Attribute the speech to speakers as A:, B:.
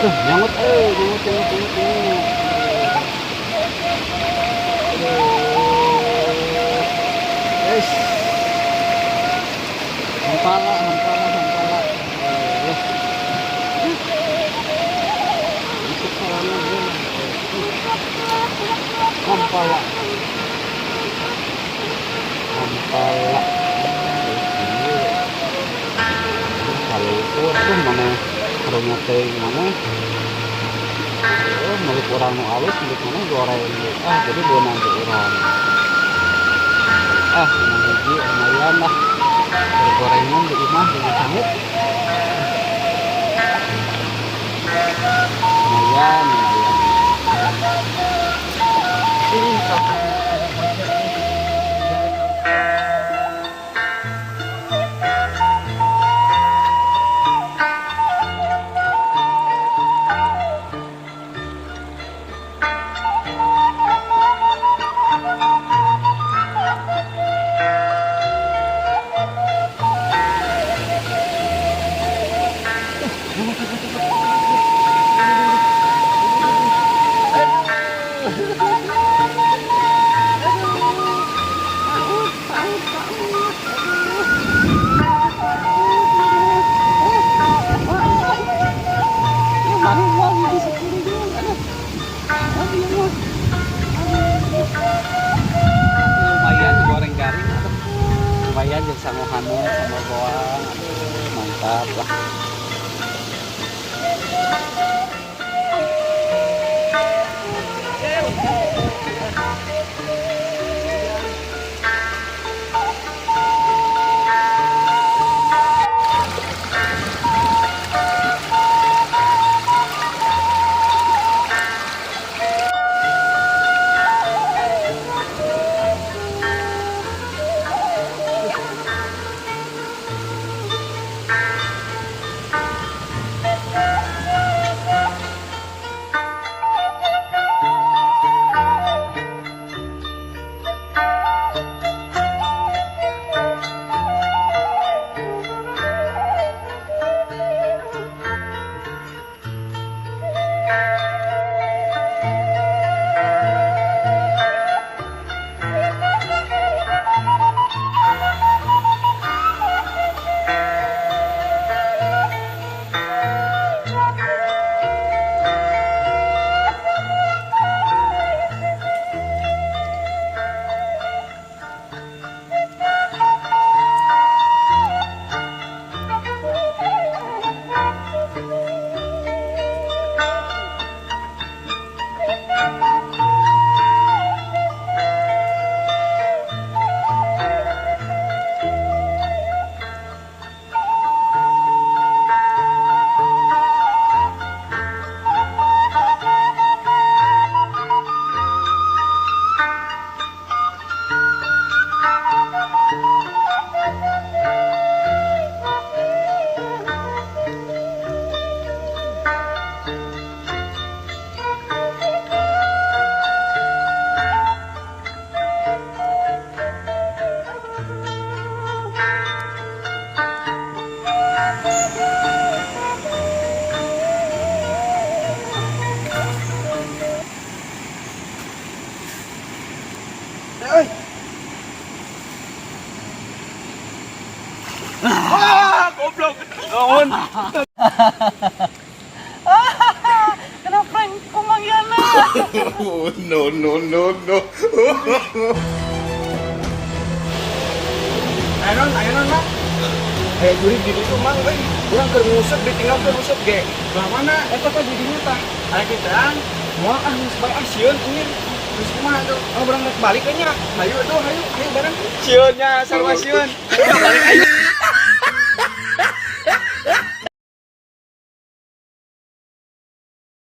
A: Aduh, nyangut euy, nyangut, nyangut, nyangut, nyangut. Aduh. Guys. Hampala, hampala, hampala. Eh. Masuk sarana dia. Hampala. Hampala. Kaluhur tuh mana karunya teuing mana. Oh, milik urang nu alus, milik mana goreng. Ah, jadi beunang ke urang. Ah, menang hiji lumayan lah. Gorengan di imah dengan sanggup. Lumayan, lumayan. Ini lumayan goreng garing, aduh. Lumayan jeung sangu haneut sambal goang, aduh, mantap lah.
B: Euy. Ah, goblok. Naon?
A: Kena prank ku Mang Yana.
C: Oh, no, no, no, no.
B: Ayo non, ayo non, Mang. Aya jurig di ditu, Mang, euy. Urang keur nguseup ditinggalkeun useup ge. Belah mana?
A: Eta teh di dinya tah.
B: Aya kitaan. Moal ah, geus bae ah, sieun anjir. Terus kumaha tuh? Oh, urang rek balik nya. Hayu tuh, hayu, hayu bareng. Sieun nya, sarua sieun. Hayu balik, hayu.